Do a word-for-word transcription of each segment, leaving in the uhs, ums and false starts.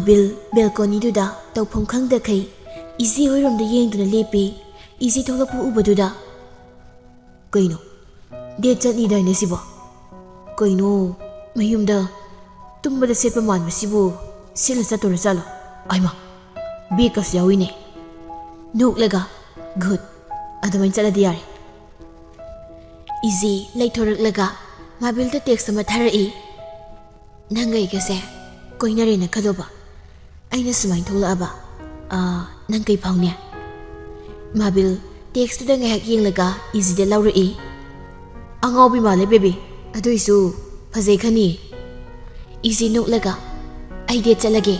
ꯃꯥꯕꯤꯜ ꯕꯦꯜꯀꯣꯅꯤꯗꯨꯗ ꯇꯧꯐꯝ ꯈꯪꯗꯈꯩ ꯏꯖꯤ ꯍꯣꯏꯔꯣꯝꯗ ꯌꯦꯡꯗꯨꯅ ꯂꯦꯞꯄꯤ꯫ ꯏꯖꯤ ꯊꯣꯛꯂꯛꯄ ꯎꯕꯗꯨꯗ, "ꯀꯩꯅꯣ, ꯗꯦꯠ ꯆꯠꯅꯤꯗꯥꯏꯅꯦ ꯁꯤꯕꯣ? ꯀꯩꯅꯣ, ꯃꯌꯨꯝꯗ ꯇꯨꯝꯕꯗ ꯁꯦꯠꯄ ꯃꯥꯟꯕꯁꯤꯕꯨ ꯁꯦꯠꯂ ꯆꯠꯇꯣꯔ ꯖꯥꯠꯂꯣ? ꯑꯥꯏꯃ, ꯕꯦꯒꯀꯁꯨ ꯌꯥꯎꯏꯅꯦ꯫" ꯅꯣꯛꯂꯒ, "ꯒꯨꯗ, ꯑꯗꯨꯃꯥꯏꯅ ꯆꯠꯂꯗꯤ ꯌꯥꯔꯦ꯫" ꯏꯖꯤ ꯂꯩꯊꯣꯔꯛꯂꯒ ꯃꯥꯕꯤꯜꯗ ꯇꯦꯛꯁ ꯑꯃ ꯊꯥꯔꯛꯏ꯫ "ꯅꯪꯒ ꯑꯩꯒꯁꯦ ꯀꯣꯏꯅꯔꯦꯅ ꯈꯜꯂꯣꯕ, ꯑꯩꯅ ꯁꯨꯃꯥꯏꯅ ꯊꯣꯛꯂꯛꯑꯕ, ꯑꯥ, ꯅꯪ ꯀꯩ ꯐꯥꯎꯅꯤ?" ꯃꯥꯕꯤꯜ ꯇꯦꯛꯁꯇꯨꯗ ꯉꯥꯏꯍꯥꯛ ꯌꯦꯡꯂꯒ ꯏꯖꯤꯗ ꯂꯧꯔꯛꯏ꯫ "ꯑꯉꯥꯎꯕꯤ ꯃꯥꯜꯂꯦ ꯕꯦꯕꯤ, ꯑꯗꯨꯏꯁꯨ ꯐꯖꯩ ꯈꯅꯤ꯫" ꯏꯖꯤ ꯅꯣꯛꯂꯒ, "ꯑꯩ ꯗꯦꯠ ꯆꯠꯂꯒꯦ꯫"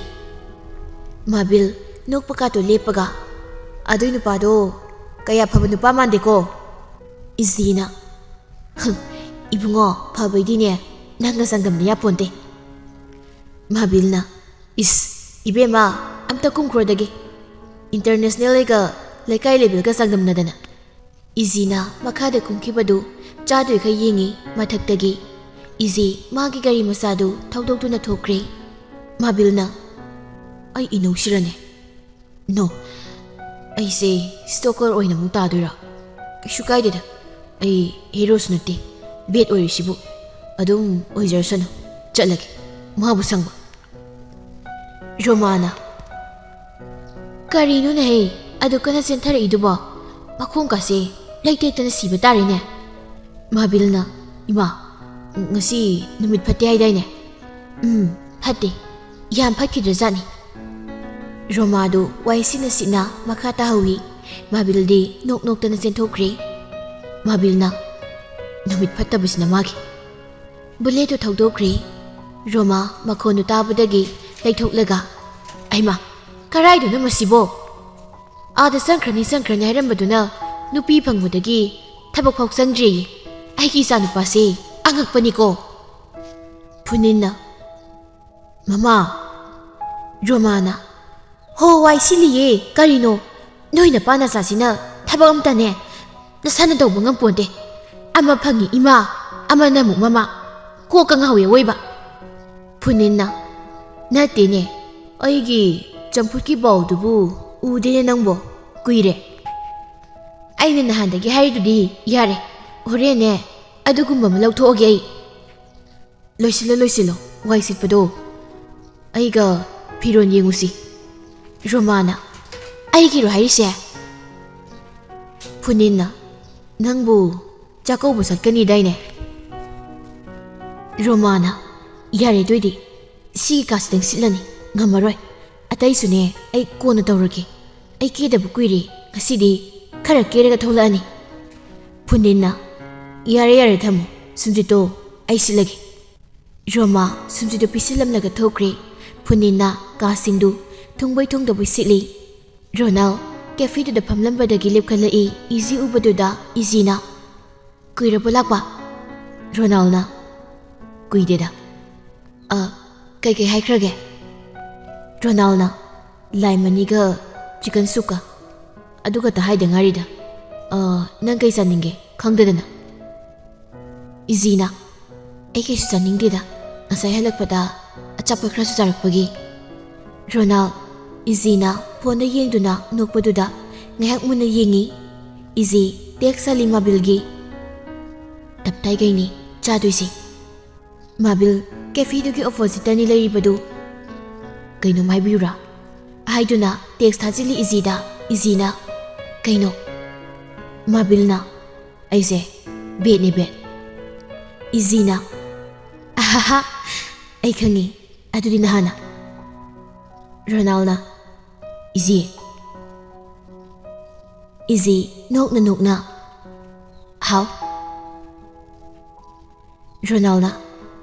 ꯃꯥꯕꯤꯜ ꯅꯣꯛꯄ ꯀꯥꯇꯣ ꯂꯦꯞꯄꯒ, "ꯑꯗꯨꯏ ꯅꯨꯄꯥꯗꯣ ꯀꯌꯥ ꯐꯕ ꯅꯨꯄꯥ ꯃꯥꯟꯗꯦꯀꯣ꯫" ꯏꯖꯤꯅ, "ꯍꯝ, ꯏꯕꯨꯡꯉꯣ, ꯐꯕꯩꯗꯤꯅꯦ ꯅꯪꯒ ꯆꯥꯡꯗꯝꯅ ꯌꯥꯄꯣꯟꯇꯦ꯫" ꯃꯥꯕꯤꯜꯅ, "ꯏꯁ, ꯏꯕꯦꯝꯃ, ꯑꯝꯇ ꯀꯨꯝꯈ꯭ꯔꯣꯗꯒꯤ, ꯏꯟꯇꯔꯅꯦꯁꯅꯦꯜꯒ ꯂꯩꯀꯥꯏ ꯂꯦꯕꯦꯜꯒ ꯆꯥꯡꯗꯝꯅꯗꯅ꯫" ꯏꯖꯤꯅ ꯃꯈꯥꯗ ꯀꯨꯝꯈꯤꯕꯗꯨ ꯆꯥꯗꯣꯏꯈꯩ ꯌꯦꯡꯉꯤ ꯃꯊꯛꯇꯒꯤ꯫ ꯏꯖꯤ ꯃꯥꯒꯤ ꯒꯥꯔꯤ ꯃꯆꯥꯗꯨ ꯊꯧꯗꯣꯛꯇꯨꯅ ꯊꯣꯛꯈ꯭ꯔꯦ꯫ ꯃꯥꯕꯤꯜꯅ, "ꯑꯩ ꯏꯅꯧꯁꯤꯔꯅꯦ?" "ꯅꯣ, ꯑꯩꯁꯦ ꯁ꯭ꯇꯣꯀꯔ ꯑꯣꯏꯅ ꯑꯃꯨꯛ ꯇꯥꯗꯣꯏꯔꯥ? ꯀꯩꯁꯨ ꯀꯥꯏꯗꯦꯗ, ꯑꯩ ꯍꯦꯔꯣꯁꯨ ꯅꯠꯇꯦ, ꯕꯦꯠ ꯑꯣꯏꯔꯤꯁꯤꯕꯨ꯫ ꯑꯗꯨꯝ ꯑꯣꯏꯖꯔꯁꯅꯨ, ꯆꯠꯂꯒꯦ, ꯃꯥꯕꯨ ꯁꯪꯕ꯫" ꯔꯣꯃꯥꯅ, "ꯀꯔꯤꯅꯣꯅꯦꯍꯦ, ꯑꯗꯨ ꯀꯟꯅ ꯆꯦꯟꯊꯔꯛꯏꯗꯨꯕꯣ? ꯃꯈꯣꯡꯒꯁꯦ ꯂꯩꯇꯦꯛꯇꯅ ꯁꯤꯕ ꯇꯥꯔꯦꯅꯦ꯫" ꯃꯥꯕꯤꯜꯅ, "ꯏꯃꯥ, ꯉꯁꯤ ꯅꯨꯃꯤꯠ ꯐꯠꯇꯦ ꯍꯥꯏꯗꯥꯏꯅꯦ?" "ꯎꯝ, ꯐꯠꯇꯦ꯫ ꯌꯥꯝ ꯐꯠꯈꯤꯗ꯭ꯔꯖꯥꯠꯅꯤ꯫" ꯔꯣꯃꯥꯗꯨ ꯋꯥꯏ ꯁꯤꯠꯅ ꯁꯤꯠꯅ ꯃꯈꯥ ꯇꯥꯍꯧꯏ꯫ ꯃꯥꯕꯤꯜꯗꯤ ꯅꯣꯛ ꯅꯣꯛꯇꯅ ꯆꯦꯟꯊꯣꯛꯈ꯭ꯔꯦ꯫ ꯃꯥꯕꯤꯜꯅ, "ꯅꯨꯃꯤꯠ ꯐꯠꯇꯕꯁꯤꯅ ꯃꯥꯒꯤ꯫" ꯕꯨꯂꯦꯠꯇꯨ ꯊꯧꯗꯣꯛꯈ꯭ꯔꯦ꯫ ꯔꯣꯃꯥ ꯃꯈꯣꯟꯗꯨ ꯇꯥꯕꯗꯒꯤ ꯂꯩꯊꯣꯛꯂꯒ, "ꯑꯩꯃꯥ, ꯀꯔꯥꯏꯗꯅꯣ ꯃꯁꯤꯕꯣ? ꯑꯥꯗ ꯆꯪꯈ꯭ꯔꯅꯤ, ꯆꯪꯈ꯭ꯔꯅꯤ ꯍꯥꯏꯔꯝꯕꯗꯨꯅ ꯅꯨꯄꯤ ꯐꯪꯕꯗꯒꯤ ꯊꯕꯛ ꯐꯥꯎ ꯆꯪꯗ꯭ꯔꯦꯌꯦ꯫ ꯑꯩꯒꯤ ꯏꯆꯥꯅꯨꯄꯥꯁꯦ ꯑꯉꯛꯄꯅꯤꯀꯣ꯫" ꯐꯨꯅꯤꯟꯅ, "ꯃꯃꯥ!" ꯔꯣꯃꯥꯅ, "ꯍꯣ, ꯋꯥꯏ ꯁꯤꯜꯂꯤꯌꯦ꯫ ꯀꯔꯤꯅꯣ? ꯅꯣꯏ ꯅꯄꯥ ꯅꯆꯥꯁꯤꯅ ꯊꯕꯛ ꯑꯝꯇꯅꯦ ꯅꯁꯥꯅ ꯇꯧꯕ ꯉꯝꯄꯣꯟꯇꯦ꯫ ꯑꯃ ꯐꯪꯉꯤ ꯏꯃꯥ, ꯑꯃꯅ ꯑꯃꯨꯛ ꯃꯃꯥ꯫ ꯀꯣꯛꯀ ꯉꯥꯎꯋꯦ ꯑꯋꯣꯏꯕ꯫" ꯐꯨꯅꯤꯟꯅ, "ꯅꯠꯇꯦꯅꯦ, ꯑꯩꯒꯤ ꯆꯝꯐꯨꯠꯀꯤ ꯕꯥꯎꯜꯗꯨꯕꯨ ꯎꯗꯦꯅꯦ ꯅꯪꯕꯣ꯫ ꯀꯨꯏꯔꯦ꯫ ꯑꯩꯅ ꯅꯍꯥꯟꯗꯒꯤ ꯍꯥꯏꯔꯤꯗꯨꯗꯤ꯫ ꯌꯥꯔꯦ, ꯍꯣꯔꯦꯟꯅꯦ ꯑꯗꯨꯒꯨꯝꯕ ꯑꯃ ꯂꯧꯊꯣꯛꯑꯒꯦ ꯑꯩ꯫ ꯂꯣꯏꯁꯤꯜꯂꯣ, ꯂꯣꯏꯁꯤꯜꯂꯣ, ꯋꯥꯏ ꯁꯤꯠꯄꯗꯣ꯫ ꯑꯩꯒ ꯐꯤꯔꯣꯟ ꯌꯦꯡꯉꯨꯁꯤ꯫ ꯔꯣꯃꯥꯅ, "ꯑꯩꯒꯤꯔꯣ ꯍꯥꯏꯔꯤꯁꯦ?" ꯐꯨꯅꯤꯟꯅ, "ꯅꯪꯕꯨ ꯆꯥꯛꯀꯧꯕ ꯆꯠꯀꯅꯤꯗꯥꯏꯅꯦ?" ꯔꯣꯃꯥꯅ, "ꯌꯥꯔꯦ ꯑꯗꯨꯏꯗꯤ, ꯁꯤꯒꯤ ꯀꯥꯁꯤꯗꯪ ꯁꯤꯠꯂꯅꯤ, ꯉꯝꯃꯔꯣꯏ꯫ ꯑꯇꯩꯁꯨꯅꯦ ꯑꯩ ꯀꯣꯟꯅ ꯇꯧꯔꯒꯦ꯫ ꯑꯩ ꯀꯦꯗꯕ ꯀꯨꯏꯔꯦ, ꯉꯁꯤꯗꯤ ꯈꯔ ꯀꯦꯔꯒ ꯊꯣꯛꯂꯛꯑꯅꯤ꯫" ꯐꯨꯅꯤꯟꯅ, "ꯌꯥꯔꯦ ꯌꯥꯔꯦ ꯊꯝꯃꯣ, ꯁꯨꯝꯖꯤꯠꯇꯣ ꯑꯩ ꯁꯤꯠꯂꯒꯦ꯫" ꯔꯣꯃꯥ ꯁꯨꯝꯖꯤꯠꯇꯨ ꯄꯤꯁꯤꯜꯂꯝꯂꯒ ꯊꯣꯛꯈ꯭ꯔꯦ꯫ ꯐꯨꯅꯤꯟꯅ ꯀꯥꯁꯤꯡꯗꯨ ꯊꯨꯡꯕꯩ ꯊꯨꯡꯗꯕꯩ ꯁꯤꯠꯂꯤ꯫ ꯔꯣꯅꯥꯜ ꯀꯦꯐꯦꯗꯨꯗ ꯐꯝꯂꯝꯕꯗꯒꯤ ꯂꯦꯞꯈꯠꯂꯛꯏ꯫ ꯏꯖꯤ ꯎꯕꯗꯨꯗ ꯏꯖꯤꯅ, "ꯀꯨꯏꯔꯕꯣ ꯂꯥꯛꯄ?" ꯔꯣꯅꯥꯜꯅ, "ꯀꯨꯏꯗꯦꯗ꯫ ꯑ, ꯀꯩꯀꯩ ꯍꯥꯏꯈ꯭ꯔꯒꯦ?" ꯔꯣꯅꯥꯜꯅ, "ꯂꯥꯏꯃꯅꯤꯒ ꯆꯤꯀꯟ ꯁꯨꯞꯀ꯫ ꯑꯗꯨ ꯈꯛꯇ ꯍꯥꯏꯗ ꯉꯥꯏꯔꯤꯗ꯫ ꯑ, ꯅꯪ ꯀꯩ ꯆꯥꯅꯤꯡꯒꯦ ꯈꯪꯗꯗꯅ?" ꯏꯖꯤꯅ, "ꯑꯩ ꯀꯩꯁꯨ ꯆꯥꯅꯤꯡꯗꯦꯗ, ꯉꯁꯥꯏ ꯍꯜꯂꯛꯄꯗ ꯑꯆꯥꯄꯣꯠ ꯈꯔꯁꯨ ꯆꯥꯔꯛꯄꯒꯤ꯫" ꯔꯣꯅꯥꯜ, ꯏꯖꯤꯅ ꯐꯣꯟꯗ ꯌꯦꯡꯗꯨꯅ ꯅꯣꯛꯄꯗꯨꯗ ꯉꯥꯏꯍꯥꯛ ꯃꯨꯟꯅ ꯌꯦꯡꯉꯤ꯫ ꯏꯖꯤ ꯇꯦꯛꯁ ꯍꯜꯂꯤ ꯃꯥꯕꯤꯜꯒꯤ꯫ "ꯇꯞꯇꯥꯏꯈꯩꯅꯤ ꯆꯥꯗꯣꯏꯁꯤ꯫ ꯃꯥꯕꯤꯜ ꯀꯦꯐꯦꯗꯨꯒꯤ ꯑꯣꯄꯣꯖꯤꯠꯇꯅꯤ ꯂꯩꯔꯤꯕꯗꯨ꯫ ꯀꯩꯅꯣꯝ ꯍꯥꯏꯕꯤꯌꯨꯔꯥ?" ꯍꯥꯏꯗꯨꯅ ꯇꯦꯛꯁ ꯊꯥꯖꯤꯜꯂꯤ ꯏꯖꯤꯗ꯫ ꯏꯖꯤꯅ, "ꯀꯩꯅꯣ?" ꯃꯥꯕꯤꯜꯅ, "ꯑꯩꯁꯦ ꯕꯦꯠꯅꯦ, ꯕꯦꯠ꯫" ꯏꯖꯤꯅ, "ꯑꯍꯥꯍꯥ, ꯑꯩ ꯈꯪꯉꯤ꯫ ꯑꯗꯨꯗꯤ ꯅꯍꯥꯟꯅ?" ꯔꯣꯅꯥꯜꯅ, "ꯏꯖꯤ꯫" ꯏꯖꯤ ꯅꯣꯛꯅ ꯅꯣꯛꯅ, "ꯍꯥꯎ?" ꯔꯣꯅꯥꯜꯅ,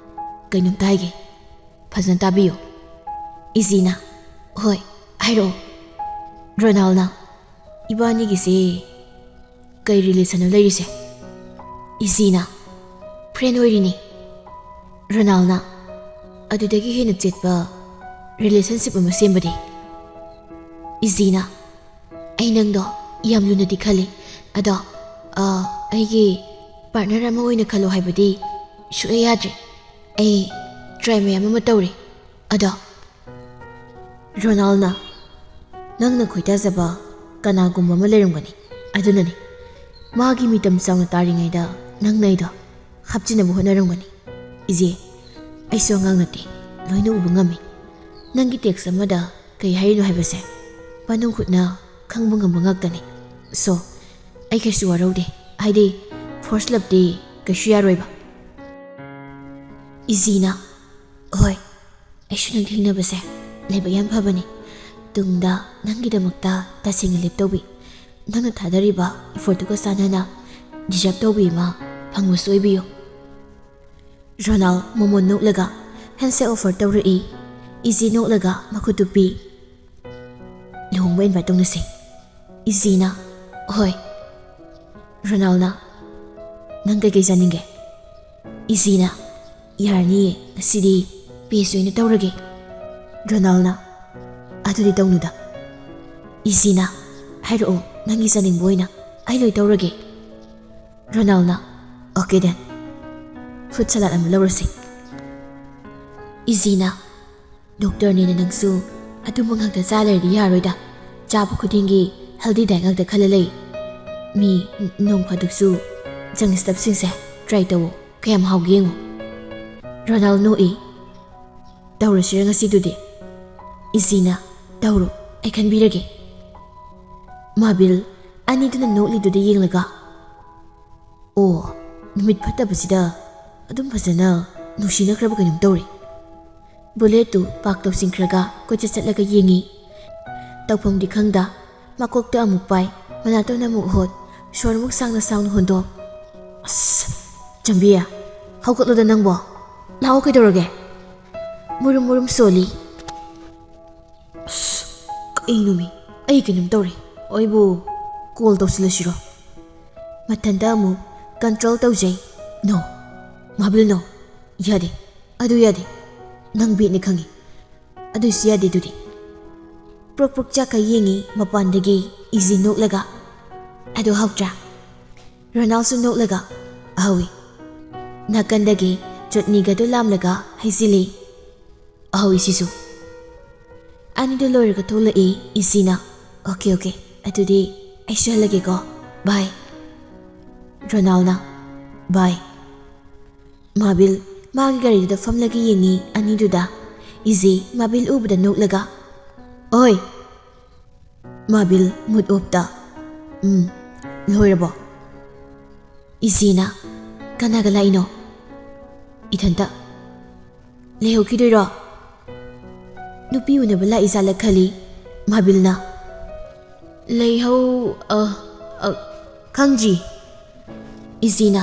"ꯀꯩꯅꯣꯝꯇ ꯍꯥꯏꯒꯦ, ꯐꯖꯅ ꯇꯥꯕꯤꯌꯨ꯫" ꯏꯖꯤꯅ, "ꯍꯣꯏ, ꯍꯥꯏꯔꯛꯑꯣ꯫" ꯔꯣꯅꯥꯜꯅ, "ꯏꯕꯥꯅꯤꯒꯤꯁꯦ ꯀꯩ ꯔꯤꯂꯦꯁꯟꯅꯣ ꯂꯩꯔꯤꯁꯦ?" ꯏꯖꯤꯅ, "ꯐ꯭ꯔꯦꯟ ꯑꯣꯏꯔꯤꯅꯤ꯫" ꯔꯣꯅꯥꯜꯅ, "ꯑꯗꯨꯗꯒꯤ ꯍꯦꯟꯅ ꯆꯦꯠꯄ ꯔꯤꯂꯦꯁꯟꯁꯤꯞ ꯑꯃ ꯁꯦꯝꯕꯗꯤ?" ꯏꯖꯤꯅ, "ꯑꯩ ꯅꯪꯗꯣ ꯌꯥꯝ ꯂꯨꯅꯗꯤ ꯈꯜꯂꯤ꯫ ꯑꯗꯣ, ꯑ, ꯑꯩꯒꯤ ꯄꯥꯔꯠꯅꯔ ꯑꯃ ꯑꯣꯏꯅ ꯈꯜꯂꯣ ꯍꯥꯏꯕꯗꯤ ꯁꯨꯛꯌꯥ ꯌꯥꯗ꯭ꯔꯦ꯫ ꯑꯩ ꯇ꯭ꯔꯥꯏ ꯃꯌꯥꯝ ꯑꯃ ꯇꯧꯔꯦ꯫ ꯑꯗꯣ, ꯔꯣꯅꯥꯜꯅ, "ꯅꯪꯅ ꯈꯣꯏꯗꯥꯖꯕ ꯀꯅꯥꯒꯨꯝꯕ ꯑꯃ ꯂꯩꯔꯝꯒꯅꯤ, ꯑꯗꯨꯅꯅꯤ꯫ ꯃꯥꯒꯤ ꯃꯤꯇꯝ ꯆꯥꯎꯅ ꯇꯥꯔꯤꯉꯩꯗ ꯅꯪꯅ ꯑꯩꯗꯣ ꯍꯥꯞꯆꯤꯟꯅꯕ ꯍꯣꯠꯅꯔꯝꯒꯅꯤ꯫ ꯏꯆꯦ, ꯑꯩꯁꯨ ꯑꯉꯥꯡ ꯅꯠꯇꯦ, ꯂꯣꯏꯅ ꯎꯕ ꯉꯝꯃꯤ꯫ ꯅꯪꯒꯤ ꯇꯦꯛꯁ ꯑꯃꯗ ꯀꯩ ꯍꯥꯏꯔꯤꯅꯣ ꯍꯥꯏꯕꯁꯦ ꯃꯅꯨꯡ ꯍꯨꯠꯅ ꯈꯪꯕ ꯉꯝꯕ ꯉꯥꯛꯇꯅꯤ꯫ ꯁꯣ, ꯑꯩ ꯀꯩꯁꯨ ꯋꯥꯔꯧꯗꯦ, ꯍꯥꯏꯗꯤ ꯐꯥꯔꯁ ꯂꯞꯇꯤ ꯀꯩꯁꯨ ꯌꯥꯔꯣꯏꯕ꯫" ꯏꯖꯤꯅ, "ꯍꯣꯏ, ꯑꯩꯁꯨ ꯅꯪ ꯊꯦꯡꯅꯕꯁꯦ ꯂꯥꯏꯕꯛ ꯌꯥꯝ ꯐꯕꯅꯤ꯫ ꯇꯨꯡꯗ ꯅꯪꯒꯤꯗꯃꯛꯇ ꯇꯁꯦꯡꯅ ꯂꯦꯞꯇꯧꯕꯤ, ꯅꯪꯅ ꯊꯥꯗꯔꯤꯕ ꯏꯐꯣꯔꯠꯇꯨꯒ ꯆꯥꯟꯅꯅ ꯗꯤꯖꯔꯞ ꯇꯧꯕꯤ ꯑꯃ ꯐꯪꯕꯁꯨ ꯑꯣꯏꯕꯤꯌꯨ꯫" ꯔꯣꯅꯥꯜ ꯃꯃꯣꯟ ꯅꯣꯛꯂꯒ ꯍꯦꯟꯁꯦꯛ ꯑꯣꯐꯔ ꯇꯧꯔꯛꯏ꯫ ꯏꯖꯤ ꯅꯣꯛꯂꯒ ꯃꯈꯨꯠꯇꯨ ꯄꯤ꯫ "ꯂꯨꯍꯣꯡꯕ ꯏꯟꯚꯥꯏꯠ ꯇꯧꯅꯁꯦ꯫" ꯏꯖꯤꯅ, "ꯍꯣꯏ꯫" ꯔꯣꯅꯥꯜꯅ, "ꯅꯪ ꯀꯩꯀꯩ ꯆꯥꯅꯤꯡꯒꯦ?" ꯏꯖꯤꯅ, "ꯌꯥꯔꯅꯤꯌꯦ, ꯉꯁꯤꯗꯤ ꯄꯦꯁ ꯑꯣꯏꯅ ꯇꯧꯔꯒꯦ꯫" ꯔꯣꯅꯥꯜꯅ, "ꯑꯗꯨꯗꯤ ꯇꯧꯅꯨꯗ꯫" ꯏꯖꯤꯅ, "ꯍꯥꯏꯔꯛꯑꯣ, ꯅꯪꯒꯤ ꯆꯥꯅꯤꯡꯕ ꯑꯣꯏꯅ, ꯑꯩ ꯂꯣꯏ ꯇꯧꯔꯒꯦ꯫" ꯔꯣꯅꯥꯜꯅ, "ꯑꯣꯀꯦ ꯗꯦꯟ, ꯐ꯭ꯔꯨꯠ ꯁꯂꯥꯗ ꯑꯃ ꯂꯧꯔꯁꯤ꯫" ꯏꯖꯤꯅ, "ꯗꯣꯛꯇꯔꯅꯤꯅ ꯅꯪꯁꯨ ꯑꯗꯨꯝꯕ ꯉꯥꯛꯇ ꯆꯥ ꯂꯩꯔꯗꯤ ꯌꯥꯔꯣꯏꯗ꯫ ꯆꯥꯕ ꯈꯨꯗꯤꯡꯒꯤ ꯍꯦꯜꯗꯤ ꯗꯥꯏꯠ ꯉꯥꯛꯇ ꯈꯜꯂ ꯂꯩ꯫ ꯃꯤ ꯅꯣꯡ ꯐꯥꯗꯣꯛꯁꯨ ꯖꯪ ꯁ꯭ꯇꯐꯁꯤꯡꯁꯦ ꯇ꯭ꯔꯥꯏ ꯇꯧꯋꯣ, ꯀꯌꯥꯝ ꯍꯥꯎꯒꯦ ꯌꯦꯡꯉꯣ꯫" ꯔꯣꯅꯥꯜ ꯅꯣꯛꯏ꯫ "ꯇꯧꯔꯁꯤꯔ ꯉꯁꯤꯗꯨꯗꯤ?" ꯏꯖꯤꯅ, "ꯇꯧꯔꯣ, ꯑꯩ ꯈꯟꯕꯤꯔꯒꯦ꯫" ꯃꯥꯕꯤꯜ ꯑꯅꯤꯗꯨꯅ ꯅꯣꯛꯂꯤꯗꯨꯗ ꯌꯦꯡꯂꯒ, "ꯑꯣ, ꯅꯨꯃꯤꯠ ꯐꯠꯇꯕꯁꯤꯗ ꯑꯗꯨꯝ ꯐꯖꯅ ꯅꯨꯡꯁꯤꯅꯈ꯭ꯔꯕ ꯀꯩꯅꯣꯝ ꯇꯧꯔꯦ꯫" ꯕꯨꯂꯦꯠꯇꯨ ꯄꯥꯛ ꯇꯧꯁꯤꯟꯈ꯭ꯔꯒ ꯀꯣꯏꯆꯠ ꯆꯠꯂꯒ ꯌꯦꯡꯉꯤ꯫ ꯇꯧꯐꯝꯗꯤ ꯈꯪꯗ, ꯃꯀꯣꯛꯇ ꯑꯃꯨꯛ ꯄꯥꯏ, ꯃꯅꯥꯇꯣꯟ ꯑꯃꯨꯛ ꯍꯣꯠ, ꯁꯣꯔ ꯑꯃꯨꯛ ꯁꯥꯡꯅ ꯁꯥꯡꯅ ꯍꯣꯟꯗꯣꯛ꯫ "ꯑꯁ, ꯆꯝꯕꯤ, ꯍꯧꯒꯠꯂꯣꯗ ꯅꯪꯕꯣ꯫ ꯂꯥꯛꯑꯣ, ꯀꯩꯗꯧꯔꯒꯦ?" ꯃꯨꯔꯨꯝ ꯃꯨꯔꯨꯝ ꯁꯣꯜꯂꯤ꯫ "ꯑꯁ, ꯀꯩꯅꯣꯃꯤ? ꯑꯩ ꯀꯩꯅꯣꯝ ꯇꯧꯔꯦ꯫ ꯑꯩꯕꯨ ꯀꯣꯜ ꯇꯧꯁꯤꯜꯂꯁꯤꯔꯣ?" ꯃꯊꯟꯇ ꯑꯃꯨꯛ ꯀꯟꯇ꯭ꯔꯣꯜ ꯇꯧꯖꯩ꯫ "ꯅꯣ, ꯃꯥꯕꯤꯜ, ꯅꯣ꯫ ꯌꯥꯗꯦ, ꯑꯗꯨ ꯌꯥꯗꯦ꯫ ꯅꯪ ꯕꯦꯠꯅꯤ ꯈꯪꯉꯤ, ꯑꯗꯨꯏꯁꯨ ꯌꯥꯗꯦ ꯑꯗꯨꯗꯤ꯫" ꯄ꯭ꯔꯣꯛ ꯄ꯭ꯔꯣꯛ ꯆꯥꯛꯈ ꯌꯦꯡꯉꯤ ꯃꯄꯥꯟꯗꯒꯤ ꯏꯖꯤ ꯅꯣꯛꯂꯒ꯫ "ꯑꯗꯨ ꯍꯥꯎꯇ꯭ꯔꯥ?" ꯔꯣꯅꯥꯜꯁꯨ ꯅꯣꯛꯂꯒ, "ꯑꯍꯧꯏ꯫" ꯅꯥꯀꯟꯗꯒꯤ ꯆꯠꯅꯤꯒꯗꯨ ꯂꯥꯝꯂꯒ ꯍꯩꯖꯤꯜꯂꯤ꯫ "ꯑꯍꯧꯏ ꯁꯤꯁꯨ꯫" ꯑꯅꯤꯗꯨ ꯂꯣꯏꯔꯒ ꯊꯣꯛꯂꯛꯏ ꯏꯖꯤꯅ꯫ "ꯑꯣꯀꯦ, ꯑꯣꯀꯦ, ꯑꯗꯨꯗꯤ ꯑꯩꯁꯨ ꯍꯜꯂꯒꯦꯀꯣ꯫ ꯕꯥꯏ꯫" ꯔꯣꯅꯥꯜꯅ, "ꯕꯥꯏ꯫" ꯃꯥꯕꯤꯜ ꯃꯥꯒꯤ ꯒꯥꯔꯤꯗꯨꯗ ꯐꯝꯂꯒ ꯌꯦꯡꯉꯤ ꯑꯅꯤꯗꯨꯗ꯫ ꯏꯖꯤ ꯃꯥꯕꯤꯜ ꯎꯕꯗ ꯅꯣꯛꯂꯒ, "ꯑꯣꯏ!" ꯃꯥꯕꯤꯜ ꯃꯨꯠ ꯑꯣꯞꯇ, "ꯎꯝ, ꯂꯣꯏꯔꯕꯣ?" ꯏꯖꯤꯅ, "ꯀꯅꯥꯒ ꯂꯥꯛꯏꯅꯣ?" "ꯏꯊꯟꯇ꯫" "ꯂꯩꯍꯧꯈꯤꯗꯣꯏꯔꯣ?" "ꯅꯨꯄꯤ ꯎꯅꯕ ꯂꯥꯛꯏ ꯖꯥꯠꯂ ꯈꯜꯂꯤ ꯃꯥꯕꯤꯜꯅ꯫ "ꯂꯩꯍꯧ-, ꯑ, ꯑ, ꯈꯪꯗ꯭ꯔꯤ꯫" ꯏꯖꯤꯅ,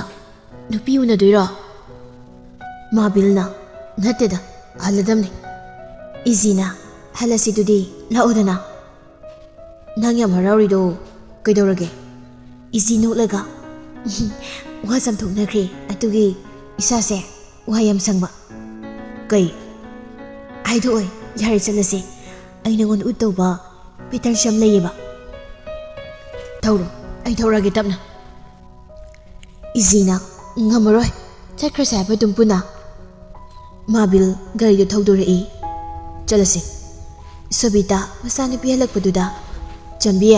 "ꯅꯨꯄꯤ ꯎꯅꯗꯣꯏꯔꯣ?" ꯃꯥꯕꯤꯜꯅ, "ꯅꯠꯇꯦꯗ, ꯍꯜꯂꯗꯝꯅꯤ꯫" ꯏꯖꯤꯅ, "ꯍꯜꯂꯁꯤꯗꯨꯗꯤ, ꯂꯥꯛꯑꯣꯗꯅ꯫" "ꯅꯪ ꯌꯥꯝ ꯍꯔꯥꯎꯔꯤꯗꯣ ꯀꯩꯗꯧꯔꯒꯦ?" ꯏꯖꯤ ꯅꯣꯛꯂꯒ, "ꯋꯥ ꯆꯥꯝꯊꯣꯛꯅꯈ꯭ꯔꯦ, ꯑꯗꯨꯒꯤ ꯏꯁꯥꯁꯦ ꯋꯥ ꯌꯥꯝ ꯁꯪꯕ꯫" "ꯀꯩ?" "ꯍꯥꯏꯗꯣꯛꯑꯣꯏ, ꯌꯥꯔꯦ, ꯆꯠꯂꯁꯦ꯫ ꯑꯩ ꯅꯉꯣꯟꯗ ꯎꯠꯇꯧꯕ ꯄꯦꯇꯔꯟꯁ ꯌꯥꯝ ꯂꯩꯌꯦꯕ꯫" "ꯊꯧꯔꯣ, ꯑꯩ ꯊꯧꯔꯛꯑꯒꯦ ꯇꯞꯅ꯫" ꯏꯖꯤꯅ, "ꯉꯝꯃꯔꯣꯏ, ꯆꯠꯈ꯭ꯔꯁꯦ ꯍꯥꯏꯕ ꯑꯗꯨꯝ ꯄꯨꯟꯅ꯫" ꯃꯥꯕꯤꯜ ꯒꯥꯔꯤꯗꯨ ꯊꯧꯗꯣꯔꯛꯏ꯫ "ꯆꯠꯂꯁꯤ꯫" ꯁꯣꯕꯤꯇꯥ ꯃꯆꯥꯅꯨꯄꯤ ꯍꯜꯂꯛꯄꯗꯨꯗ, "ꯆꯝꯕꯤ,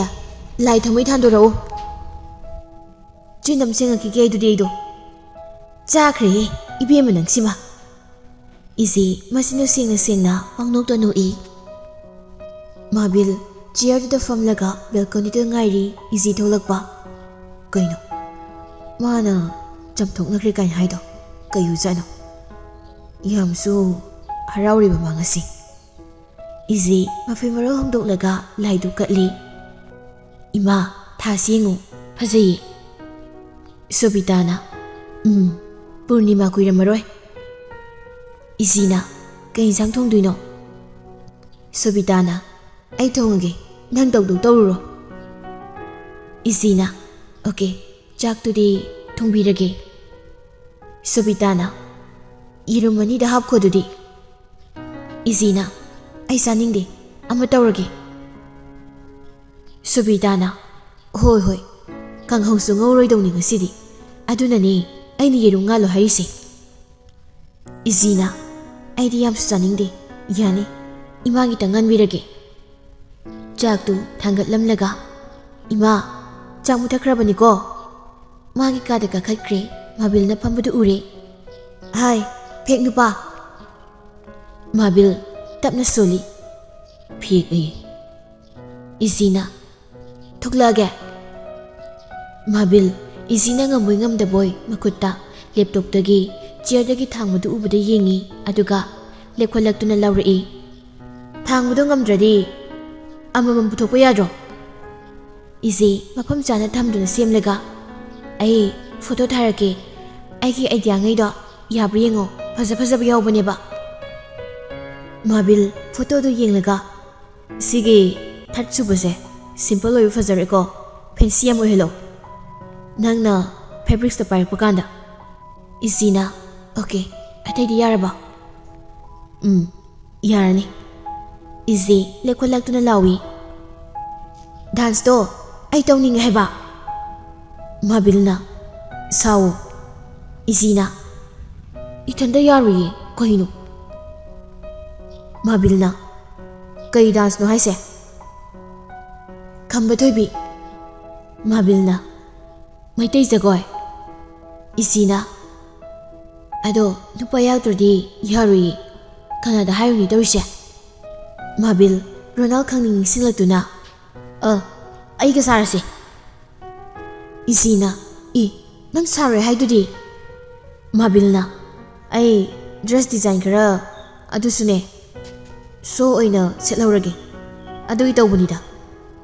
ꯂꯥꯏ ꯊꯥꯎꯃꯩ ꯊꯥꯟꯗꯣꯔꯛꯎ꯫" "ꯆꯤꯟ ꯑꯃ ꯁꯦꯡꯉꯛꯈꯤꯒꯦ ꯑꯗꯨꯗꯤ ꯑꯩꯗꯣ꯫" "ꯆꯥꯈ꯭ꯔꯦꯍꯦ ꯏꯕꯦꯝꯃ ꯅꯪꯁꯤꯃ꯫" ꯏꯖꯤ ꯃꯆꯤꯟꯗꯨ ꯁꯦꯡꯅ ꯁꯦꯡꯅ ꯄꯪꯅꯣꯛꯇ ꯅꯣꯛꯏ꯫ ꯃꯥꯕꯤꯜ ꯆꯤꯌꯔꯗꯨꯗ ꯐꯝꯂꯒ ꯕꯦꯜꯀꯣꯅꯤꯗ ꯉꯥꯏꯔꯤ ꯏꯖꯤ ꯊꯣꯛꯂꯛꯄ꯫ ꯀꯩꯅꯣ? ꯃꯥꯅ ꯆꯥꯝꯊꯣꯛꯅꯈ꯭ꯔꯦ ꯀꯥꯏꯅ ꯍꯥꯏꯗꯣ ꯀꯩ ꯑꯣꯏꯖꯥꯠꯅꯣ? ꯌꯥꯝꯁꯨ ꯍꯔꯥꯎꯔꯤꯕ ꯃꯥ ꯉꯁꯤ꯫ ꯏꯖꯤ ꯃꯐꯤ ꯃꯔꯣꯜ ꯍꯣꯡꯗꯣꯛꯂꯒ ꯂꯥꯏꯗꯨ ꯀꯠꯂꯤ꯫ "ꯏꯃꯥ, ꯊꯥꯁꯤ ꯌꯦꯡꯉꯨ, ꯐꯖꯩꯌꯦ꯫" ꯁꯣꯕꯤꯇꯥꯅ, "ꯎꯝ, ꯄꯨꯔꯅꯤꯃꯥ ꯀꯨꯏꯔꯝꯃꯔꯣꯏ꯫" ꯏꯖꯤꯅ, "ꯀꯩ ꯏꯟꯁꯥꯡ ꯊꯣꯡꯗꯣꯏꯅꯣ?" ꯁꯣꯕꯤꯇꯥꯅ, "ꯑꯩ ꯊꯣꯡꯉꯒꯦ, ꯅꯪ ꯇꯧꯗꯧ ꯇꯧꯔꯨꯔꯣ꯫" ꯏꯖꯤꯅ, "ꯑꯣꯀꯦ, ꯆꯥꯛꯇꯨꯗꯤ ꯊꯣꯡꯕꯤꯔꯒꯦ꯫" ꯁꯣꯕꯤꯇꯥꯅ, "ꯌꯦꯔꯨꯝ ꯑꯅꯤꯗ ꯍꯥꯞꯈꯣ ꯑꯗꯨꯗꯤ꯫" ꯏꯖꯤꯅ, "ꯑꯩ ꯆꯥꯅꯤꯡꯗꯦ, ꯑꯃ ꯇꯧꯔꯒꯦ꯫" ꯁꯣꯕꯤꯇꯥꯅ, "ꯍꯣꯏ, ꯍꯣꯏ, ꯀꯥꯡꯍꯧꯁꯨ ꯉꯧꯔꯣꯏꯗꯧꯅꯤ ꯉꯁꯤꯗꯤ, ꯑꯗꯨꯅꯅꯦ ꯑꯩꯅ ꯌꯦꯔꯨꯝ ꯉꯥꯜꯂꯣ ꯍꯥꯏꯔꯤꯁꯦ꯫" ꯏꯖꯤꯅ, "ꯑꯩꯗꯤ ꯌꯥꯝꯁꯨ ꯆꯥꯅꯤꯡꯗꯦ, ꯌꯥꯅꯤ꯫ ꯏꯃꯥꯒꯤ ꯇꯪꯍꯟꯕꯤꯔꯒꯦ꯫ ꯆꯥꯛꯇꯨ ꯊꯥꯡꯒꯠꯂꯝꯂꯒ, "ꯏꯃꯥ, ꯆꯥꯛ ꯃꯨꯊꯠꯈ꯭ꯔꯕꯅꯤꯀꯣ?" ꯃꯥꯒꯤ ꯀꯥꯗ ꯀꯥꯈꯠꯈ꯭ꯔꯦ꯫ ꯃꯥꯕꯤꯜꯅ ꯐꯝꯕꯗꯨ ꯎꯔꯦ꯫ "ꯍꯥꯏ, ꯐꯦꯛ ꯅꯨꯄꯥ!" ꯃꯥꯕꯤꯜ ꯇꯞꯅ ꯁꯣꯜꯂꯤ꯫ "ꯐꯦꯛ ꯑꯌꯦ꯫" ꯏꯖꯤꯅ, "ꯊꯣꯛꯂꯛꯑꯒꯦ꯫" ꯃꯥꯕꯤꯜ, ꯏꯖꯤꯅ ꯉꯝꯕꯣꯏ ꯉꯝꯗꯕꯣꯏ ꯃꯈꯨꯠꯇ ꯂꯦꯞꯇꯣꯞꯇꯒꯤ ꯆꯤꯌꯔꯗꯒꯤ ꯊꯥꯡꯕꯗꯨ ꯎꯕꯗ ꯌꯦꯡꯉꯤ, ꯑꯗꯨꯒ ꯂꯦꯞꯈꯠꯂꯛꯇꯨꯅ ꯂꯥꯎꯔꯛꯏ, "ꯊꯥꯡꯕꯗꯣ ꯉꯝꯗ꯭ꯔꯗꯤ ꯑꯃꯃꯝ ꯄꯨꯊꯣꯛꯄ ꯌꯥꯗ꯭ꯔꯣ?" ꯏꯖꯤ ꯃꯐꯝ ꯆꯥꯅ ꯊꯝꯗꯨꯅ ꯁꯦꯝꯂꯒ, "ꯑꯩ ꯐꯣꯇꯣ ꯊꯥꯔꯛꯀꯦ, ꯑꯩꯒꯤ ꯑꯥꯏꯗꯤꯌꯥꯉꯩꯗꯣ ꯌꯥꯕ꯭ꯔꯥ ꯌꯦꯡꯉꯣ, ꯐꯖ ꯐꯖꯕ ꯌꯥꯎꯕꯅꯦꯕ꯫" ꯃꯥꯕꯤꯜ ꯐꯣꯇꯣꯗꯨ ꯌꯦꯡꯂꯒ, "ꯁꯤꯒꯤ ꯊꯥꯔꯠ ꯁꯨꯕꯁꯦ ꯁꯤꯝꯄꯜ ꯑꯣꯏꯕ ꯐꯖꯔꯦꯀꯣ, ꯐꯦꯟꯁꯤ ꯌꯥꯝ ꯑꯣꯏꯍꯜꯂꯣ, ꯅꯪꯅ ꯐꯦꯕ꯭ꯔꯤꯛꯁꯇ ꯄꯥꯏꯔꯛꯄ ꯀꯥꯟꯗ꯫" ꯏꯖꯤꯅ, "ꯑꯣꯀꯦ, ꯑꯇꯩꯗꯤ ꯌꯥꯔꯕ?" "ꯎꯝ, ꯌꯥꯔꯅꯤ꯫" ꯏꯖꯤ ꯂꯦꯞꯈꯠꯂꯛꯇꯨꯅ ꯂꯥꯎꯏ, "ꯗꯥꯟꯁꯇꯣ ꯑꯩ ꯇꯧꯅꯤꯡꯉꯦ ꯍꯥꯏꯕ꯫" ꯃꯥꯕꯤꯜꯅ, "ꯁꯥꯎꯑꯣ꯫" ꯏꯖꯤꯅ, "ꯏꯊꯟꯇ ꯌꯥꯔꯣꯏꯌꯦ, ꯀꯩꯅꯣ?" ꯃꯥꯕꯤꯜꯅ, "ꯀꯩ ꯗꯥꯟꯁꯅꯣ ꯍꯥꯏꯁꯦ?" "ꯈꯝꯕ ꯊꯣꯏꯕꯤ꯫" ꯃꯥꯕꯤꯜꯅ, "ꯃꯩꯇꯩ ꯖꯒꯣꯏ꯫" ꯏꯖꯤꯅ, "ꯑꯗꯣ ꯅꯨꯄꯥ ꯌꯥꯎꯗ꯭ꯔꯗꯤ ꯌꯥꯔꯣꯏꯌꯦ, ꯀꯅꯥꯗ ꯍꯥꯏꯔꯨꯅꯤ ꯇꯧꯔꯤꯁꯦ?" ꯃꯥꯕꯤꯜ ꯔꯣꯅꯥꯜ ꯈꯪꯅꯤꯡ ꯅꯤꯡꯁꯤꯡꯂꯛꯇꯨꯅ, "ꯑ, ꯑꯩꯒ ꯁꯥꯔꯁꯦ꯫" ꯏꯖꯤꯅ, "ꯏ, ꯅꯪ ꯁꯥꯔꯣꯏ ꯍꯥꯏꯗꯨꯗꯤ?" ꯃꯥꯕꯤꯜꯅ, "ꯑꯩ ꯗ꯭ꯔꯦꯁ ꯗꯤꯖꯥꯏꯟ ꯈꯔ, ꯑꯗꯨꯁꯨꯅꯦ, ꯁꯣ ꯑꯣꯏꯅ ꯁꯦꯠꯍꯧꯔꯒꯦ꯫ ꯑꯗꯨꯒꯤ ꯇꯧꯕꯅꯤꯗ,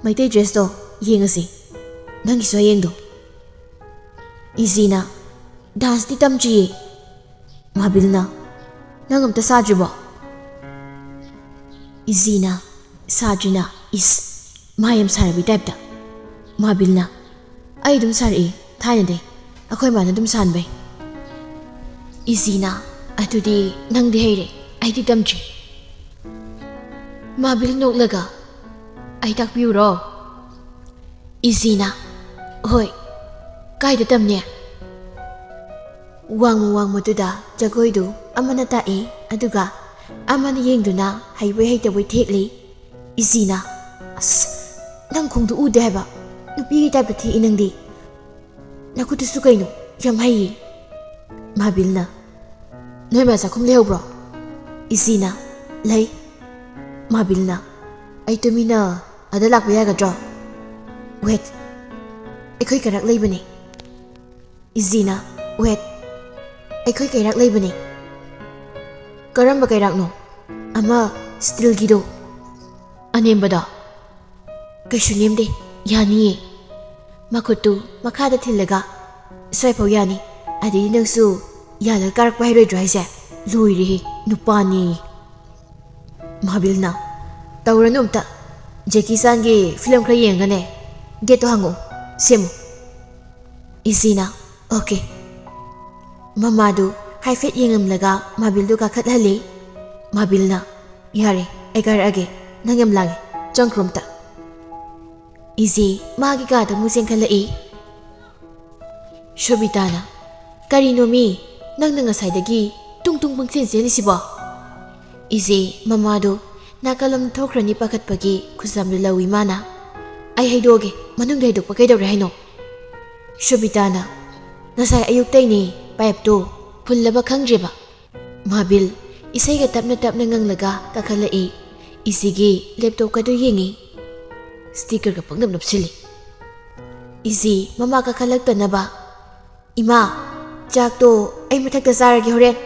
ꯃꯩꯇꯩ ꯗ꯭ꯔꯦꯁꯇꯣ ꯌꯦꯡꯉꯁꯤ, ꯅꯪꯒꯤꯁꯨ ꯍꯌꯦꯡꯗꯣ꯫" ꯏꯖꯤꯅ, "ꯗꯥꯟꯁꯇꯤ ꯇꯝꯗ꯭ꯔꯤꯌꯦ꯫" ꯃꯥꯕꯤꯜꯅ, "ꯅꯪ ꯑꯝꯇ ꯁꯥꯗ꯭ꯔꯤꯕꯣ?" ꯏꯖꯤꯅ, "ꯁꯥꯗ꯭ꯔꯤꯅ, ꯏꯁ, ꯃꯥ ꯌꯥꯝ ꯁꯥꯔꯕꯤ ꯇꯥꯏꯞꯇ꯫" ꯃꯥꯕꯤꯜꯅ, "ꯑꯩ ꯑꯗꯨꯝ ꯁꯥꯔꯛꯏ ꯊꯥꯏꯅꯗꯩ, ꯑꯩꯈꯣꯏ ꯃꯥꯅ ꯑꯗꯨꯝ ꯁꯥꯍꯟꯕꯩ꯫" ꯏꯖꯤꯅ, "ꯑꯗꯨꯗꯤ ꯅꯪꯗꯤ ꯍꯩꯔꯦ, ꯑꯩꯗꯤ ꯇꯝꯗ꯭ꯔꯤ꯫" ꯃꯥꯕꯤꯜ ꯅꯣꯛꯂꯒ, "ꯑꯩ ꯇꯥꯛꯄꯤꯌꯨꯔꯣ?" ꯏꯖꯤꯅ, "ꯍꯣꯏ, ꯀꯥꯏꯗ ꯇꯝꯅꯤ?" ꯋꯥꯡꯃ ꯋꯥꯡꯃꯗꯨꯗ ꯖꯒꯣꯏꯗꯨ ꯑꯃꯅ ꯇꯥꯛꯏ, ꯑꯗꯨꯒ ꯑꯃꯅ ꯌꯦꯡꯗꯨꯅ ꯍꯩꯕꯣꯏ ꯍꯩꯇꯕꯣꯏ ꯊꯦꯛꯂꯤ꯫ ꯏꯖꯤꯅ, "ꯑꯁ, ꯅꯪ ꯈꯣꯡꯗꯨ ꯎꯗꯦ ꯍꯥꯏꯕ? ꯅꯨꯄꯤꯒꯤ ꯇꯥꯏꯞꯇ ꯊꯦꯛꯏ ꯅꯪꯗꯤ꯫ ꯅꯈꯨꯠꯇꯨꯁꯨ ꯀꯩꯅꯣ, ꯌꯥꯝ ꯍꯩꯌꯦ꯫" ꯃꯥꯕꯤꯜꯅ, "ꯅꯣꯏ ꯃꯥ ꯆꯥꯛꯈꯨꯝ ꯂꯩꯍꯧꯕ꯭ꯔꯣ?" ꯏꯖꯤꯅ, "ꯂꯩ꯫" ꯃꯥꯕꯤꯜꯅ, "ꯑꯩ ꯇꯨꯃꯤꯟꯅ ꯑꯗ ꯂꯥꯛꯄ ꯌꯥꯒꯗ꯭ꯔꯣ?" "ꯋꯦꯠ, ꯑꯩꯈꯣꯏ ꯀꯩꯔꯥꯛ ꯂꯩꯕꯅꯦ꯫" ꯏꯖꯤꯅ, "ꯋꯦꯠ, ꯑꯩꯈꯣꯏ ꯀꯩꯔꯥꯛ ꯂꯩꯕꯅꯦ꯫" "ꯀꯔꯝꯕ ꯀꯩꯔꯥꯛꯅꯣ?" "ꯑꯃ ꯁ꯭ꯇꯤꯜꯒꯤꯗꯣ꯫" "ꯑꯅꯦꯝꯕꯗꯣ?" "ꯀꯩꯁꯨ ꯅꯦꯝꯗꯦ, ꯌꯥꯅꯤꯌꯦ꯫" ꯃꯈꯨꯠꯇꯨ ꯃꯈꯥꯗ ꯊꯤꯜꯂꯒ, "ꯁ꯭ꯋꯥꯏꯐꯥꯎ ꯌꯥꯅꯤ, ꯑꯗꯩꯗꯤ ꯅꯪꯁꯨ ꯌꯥꯜꯂꯒ ꯀꯥꯔꯛꯄ ꯍꯩꯔꯣꯏꯗ꯭ꯔꯣ ꯍꯥꯏꯁꯦ? ꯂꯣꯏꯔꯦꯍꯦ, ꯅꯨꯄꯥꯅꯤ꯫" ꯃꯥꯕꯤꯜꯅ, "ꯇꯧꯔꯅꯨ ꯑꯝꯇ, ꯖꯦꯀꯤ ꯆꯥꯟꯒꯤ ꯐꯤꯂꯝ ꯈꯔ ꯌꯦꯡꯉꯒꯅꯦ, ꯒꯦꯠꯇꯣ ꯍꯥꯡꯉꯛꯑꯣ, ꯁꯦꯝꯃꯨ꯫" ꯏꯖꯤꯅ, "ꯑꯣꯀꯦ꯫" ꯃꯃꯥꯗꯨ ꯍꯥꯏꯐꯦꯠ ꯌꯦꯡꯉꯝꯂꯒ ꯃꯥꯕꯤꯜꯗꯨ ꯀꯥꯈꯠꯍꯜꯂꯤ꯫ ꯃꯥꯕꯤꯜꯅ, "ꯌꯥꯔꯦ, ꯑꯩ ꯀꯥꯔꯛꯑꯒꯦ, ꯅꯪ ꯌꯥꯝ ꯂꯥꯡꯉꯦ, ꯆꯪꯈ꯭ꯔꯣ ꯑꯝꯇ꯫" ꯏꯖꯤ ꯃꯥꯒꯤ ꯀꯥꯗ ꯑꯃꯨꯛ ꯆꯦꯟꯈꯠꯂꯛꯏ꯫ ꯁꯣꯕꯤꯇꯥꯅ, "ꯀꯔꯤꯅꯣ ꯃꯤ, ꯅꯪꯅ ꯉꯁꯥꯏꯗꯒꯤ ꯇꯨꯡ ꯇꯨꯡ ꯄꯪꯆꯦꯟ ꯆꯦꯜꯂꯤꯁꯤꯕꯣ?" ꯏꯖꯤ ꯃꯃꯥꯗꯨ ꯅꯥꯀꯜꯂꯣꯝꯗ ꯊꯣꯛꯈ꯭ꯔꯅꯤ ꯄꯥꯈꯠꯄꯒꯤ ꯈꯨꯖꯝꯗꯨ ꯂꯧꯏ ꯃꯥꯅ꯫ "ꯑꯩ ꯍꯩꯗꯣꯛꯑꯒꯦ, ꯃꯅꯨꯡꯗ ꯍꯩꯗꯣꯛꯄ ꯀꯩꯗꯧꯔꯦ ꯍꯥꯏꯅꯣ?" ꯁꯣꯕꯤꯇꯥꯅ, "ꯉꯁꯥꯏ ꯑꯌꯨꯛꯇꯩꯅꯦ ꯄꯥꯏꯞꯇꯣ ꯐꯨꯜꯂꯕ ꯈꯪꯗ꯭ꯔꯦꯕ꯫" ꯃꯥꯕꯤꯜ ꯏꯁꯩꯒ ꯇꯞꯅ ꯇꯞꯅ ꯉꯪꯂꯒ ꯀꯥꯈꯠꯂꯛꯏ꯫ ꯏꯖꯤꯒꯤ ꯂꯦꯞꯇꯣꯞꯀꯗꯨ ꯌꯦꯡꯉꯤ꯫ ꯁ꯭ꯇꯤꯀꯔꯒ ꯄꯪꯅꯞ ꯅꯞꯁꯤꯜꯂꯤ꯫ ꯏꯖꯤ ꯃꯃꯥ ꯀꯥꯈꯠꯂꯛꯇꯅꯕ, "ꯏꯃꯥ, ꯆꯥꯛꯇꯣ ꯑꯩ ꯃꯊꯛꯇ ꯆꯥꯔꯒꯦ ꯍꯣꯔꯦꯟ꯫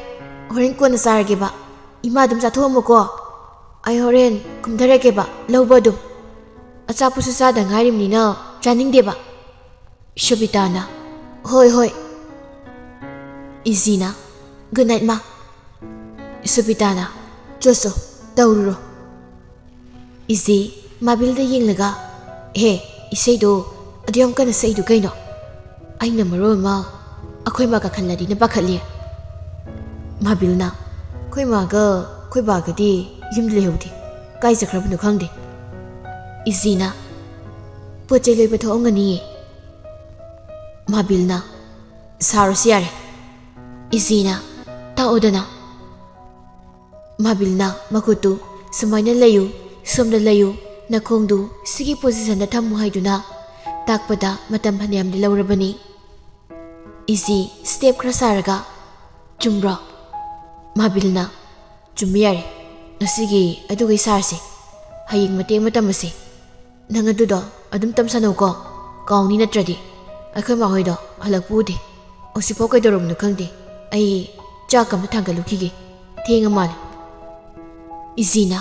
ꯍꯣꯔꯦꯟ ꯀꯣꯟꯅ ꯆꯥꯔꯒꯦꯕ꯫ ꯏꯃꯥ ꯑꯗꯨꯝ ꯆꯥꯊꯣꯛꯑꯝꯃꯨꯀꯣ꯫ ꯑꯩ ꯍꯣꯔꯦꯟ ꯀꯨꯝꯊꯔꯛꯀꯦꯕ ꯂꯧꯕ ꯑꯗꯨꯝ꯫ ꯑꯆꯥꯄꯣꯠꯁꯨ ꯆꯥꯗ ꯉꯥꯏꯔꯤꯕꯅꯤꯅ ꯆꯥꯅꯤꯡꯗꯦꯕ꯫" ꯁꯣꯕꯤꯇꯥꯅ, "ꯍꯣꯏ, ꯍꯣꯏ꯫" ꯏꯖꯤꯅ, "ꯒꯨꯗ ꯅꯥꯏꯠ, ꯃꯥ꯫" ꯁꯣꯕꯤꯇꯥꯅ, "ꯆꯣ, ꯆꯣ, ꯇꯧꯔꯨꯔꯣ꯫" ꯏꯖꯤ ꯃꯥꯕꯤꯜꯗ ꯌꯦꯡꯂꯒ, "ꯍꯦ, ꯏꯁꯩꯗꯣ ꯑꯗꯨ ꯌꯥꯝ ꯀꯟꯅ ꯁꯛꯏꯗꯨ ꯀꯩꯅꯣ? ꯑꯩꯅ ꯃꯔꯣꯜ ꯑꯃ ꯑꯩꯈꯣꯏ ꯃꯥ ꯀꯥꯈꯠꯂꯗꯤꯅ ꯄꯥꯈꯠꯂꯤ꯫" ꯃꯥꯕꯤꯜꯅ, "ꯑꯩꯈꯣꯏ ꯃꯥꯒ ꯑꯩꯈꯣꯏ ꯕꯥꯒꯗꯤ ꯌꯨꯝꯗ ꯂꯩꯍꯧꯗꯦ, ꯀꯥꯏ ꯆꯠꯈ꯭ꯔꯕꯅꯣ ꯈꯪꯗꯦ꯫" ꯏꯖꯤꯅ, "ꯄꯣꯠ ꯆꯩ ꯂꯩꯕ ꯊꯣꯛꯑꯝꯒꯅꯤꯌꯦ꯫" ꯃꯥꯕꯤꯜꯅ, "ꯁꯥꯔꯨꯁꯤ ꯌꯥꯔꯦ꯫" ꯏꯖꯤꯅ, "ꯇꯥꯛꯑꯣꯗꯅ꯫" ꯃꯥꯕꯤꯜꯅ ꯃꯈꯨꯠꯇꯨ "ꯁꯨꯃꯥꯏꯅ ꯂꯩꯌꯨ, ꯁꯣꯝꯗ ꯂꯩꯌꯨ, ꯅꯈꯣꯡꯗꯨ ꯁꯤꯒꯤ ꯄꯣꯖꯤꯁꯟꯗ ꯊꯝꯃꯨ" ꯍꯥꯏꯗꯨꯅ ꯇꯥꯛꯄꯗ ꯃꯇꯝ ꯐꯅꯌꯥꯝꯗꯤ ꯂꯧꯔꯕꯅꯤ꯫ ꯏꯖꯤ ꯁ꯭ꯇꯦꯞ ꯈꯔ ꯁꯥꯔꯒ, "ꯆꯨꯝꯕ꯭ꯔꯣ?" ꯃꯥꯕꯤꯜꯅ, "ꯆꯨꯝꯃꯤ, ꯌꯥꯔꯦ, ꯉꯁꯤꯒꯤ ꯑꯗꯨꯒꯩ ꯁꯥꯔꯁꯤ, ꯍꯌꯦꯡ ꯃꯇꯦꯛ ꯑꯃ ꯇꯝꯃꯁꯤ꯫ ꯅꯪ ꯑꯗꯨꯗꯣ ꯑꯗꯨꯝ ꯇꯝꯁꯟꯅꯧꯀꯣ, ꯀꯥꯎꯅꯤ ꯅꯠꯇ꯭ꯔꯗꯤ꯫ ꯑꯩꯈꯣꯏ ꯃꯥꯍꯣꯏꯗꯣ ꯍꯜꯂꯛꯄ ꯎꯗꯦ, ꯍꯧꯖꯤꯛꯐꯥꯎ ꯀꯩꯗꯧꯔꯕꯅꯣ ꯈꯪꯗꯦ꯫ ꯑꯩ ꯆꯥꯛ ꯑꯃ ꯊꯥꯡꯒꯠꯂꯨꯈꯤꯒꯦ, ꯊꯦꯡꯉ ꯃꯥꯜꯂꯦ꯫" ꯏꯖꯤꯅ,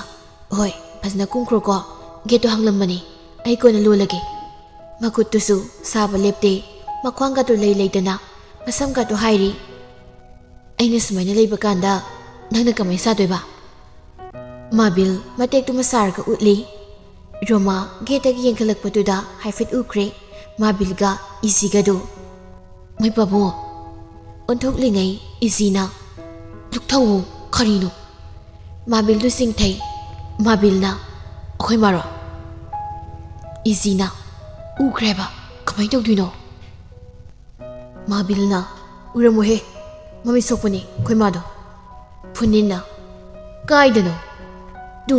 "ꯍꯣꯏ, ꯐꯖꯅ ꯀꯨꯝꯈ꯭ꯔꯣꯀꯣ, ꯒꯦꯠꯇꯣ ꯍꯥꯡꯂꯝꯕꯅꯤ, ꯑꯩ ꯀꯣꯟꯅ ꯂꯣꯜꯂꯒꯦ꯫" ꯃꯈꯨꯠꯇꯨꯁꯨ ꯁꯥꯕ ꯂꯦꯞꯇꯦ, ꯃꯈ꯭ꯋꯥꯡꯒꯗꯨ ꯂꯩ ꯂꯩꯗꯅ ꯃꯁꯝꯒꯗꯨ ꯍꯥꯏꯔꯤ꯫ "ꯑꯩꯅ ꯁꯨꯃꯥꯏꯅ ꯂꯩꯕ ꯀꯥꯟꯗ ꯅꯪꯅ ꯀꯃꯥꯏ ꯁꯥꯗꯣꯏꯕ?" ꯃꯥꯕꯤꯜ ꯃꯇꯦꯛꯇꯨꯃ ꯁꯥꯔꯒ ꯎꯠꯂꯤ꯫ ꯔꯣꯃꯥ ꯒꯦꯠꯇꯒꯤ ꯌꯦꯡꯈꯠꯂꯛꯄꯗꯨꯗ ꯍꯥꯏꯐꯦꯠ ꯎꯈ꯭ꯔꯦ ꯃꯥꯕꯤꯜꯒ ꯏꯖꯤꯒꯗꯨ꯫ "ꯃꯣꯏ ꯄꯥꯕꯨꯡ!" ꯑꯣꯟꯊꯣꯛꯂꯤꯉꯩ ꯏꯖꯤꯅ, "ꯂꯨꯛꯊꯧꯑꯣ, ꯀꯔꯤꯅꯣ?" ꯃꯥꯕꯤꯜꯗꯨ ꯆꯤꯡꯊꯩ꯫ ꯃꯥꯕꯤꯜꯅ, "ꯑꯩꯈꯣꯏ ꯃꯥꯔꯣ?" ꯏꯖꯤꯅ, "ꯎꯈ꯭ꯔꯦꯕ, ꯀꯃꯥꯏ ꯇꯧꯗꯣꯏꯅꯣ?" ꯃꯥꯕꯤꯜꯅ, "ꯎꯔꯝꯃꯣꯏꯍꯦ, ꯃꯃꯤꯠ ꯁꯣꯛꯄꯅꯤ ꯑꯩꯈꯣꯏ ꯃꯥꯗꯣ꯫" ꯐꯨꯅꯤꯟꯅ, "ꯀꯥꯏꯗꯅꯣ?" "ꯇꯨ,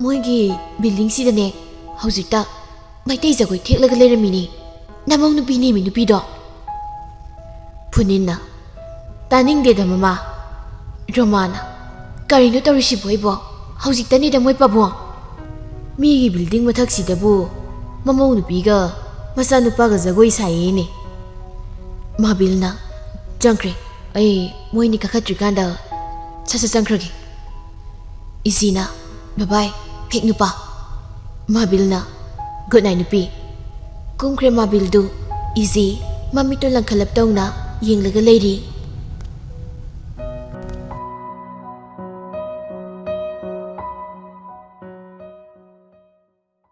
ꯃꯣꯏꯒꯤ ꯕꯤꯜꯗꯤꯡꯁꯤꯗꯅꯦ, ꯍꯧꯖꯤꯛꯇ ꯃꯩꯇꯩ ꯖꯒꯣꯏ ꯊꯦꯛꯂꯒ ꯂꯩꯔꯝꯃꯤꯅꯦ, ꯅꯃꯧ ꯅꯨꯄꯤꯅꯦꯃꯤ ꯅꯨꯄꯤꯗꯣ꯫" ꯐꯨꯅꯤꯟꯅ, "ꯇꯥꯅꯤꯡꯗꯦꯗ ꯃꯃꯥ꯫" ꯔꯣꯃꯥꯅ, "ꯀꯔꯤꯅꯣ ꯇꯧꯔꯤꯁꯤꯕꯣ ꯑꯩꯕꯣ? ꯍꯧꯖꯤꯛꯇꯅꯤꯗ ꯃꯣꯏ ꯄꯥꯕꯨꯡ, ꯃꯤꯒꯤ ꯕꯤꯜꯗꯤꯡ ꯃꯊꯛꯁꯤꯗꯕꯨ ꯃꯃꯧ ꯅꯨꯄꯤꯒ ꯃꯆꯥꯅꯨꯄꯥꯒ ꯖꯒꯣꯏ ꯁꯥꯏꯌꯦꯅꯦ꯫" ꯃꯥꯕꯤꯜꯅ, "ꯆꯪꯈ꯭ꯔꯦ, ꯑꯩ ꯃꯣꯏꯅꯤ ꯀꯥꯈꯠꯇ꯭ꯔꯤꯀꯥꯟꯗ ꯁꯠ ꯁꯠ ꯆꯪꯈ꯭ꯔꯒꯦ꯫" ꯏꯖꯤꯅ, "ꯕꯕꯥꯏ, ꯐꯦꯛ ꯅꯨꯄꯥ꯫" ꯃꯥꯕꯤꯜꯅ, "ꯒꯨꯗ ꯅꯥꯏꯠ ꯅꯨꯄꯤ꯫" ꯀꯨꯝꯈ꯭ꯔꯦ ꯃꯥꯕꯤꯜꯗꯨ꯫ ꯏꯖꯤ ꯃꯃꯤꯠꯇꯨ ꯂꯪꯈꯠꯂꯞ ꯇꯧꯅ ꯌꯦꯡꯂꯒ ꯂꯩꯔꯤ꯫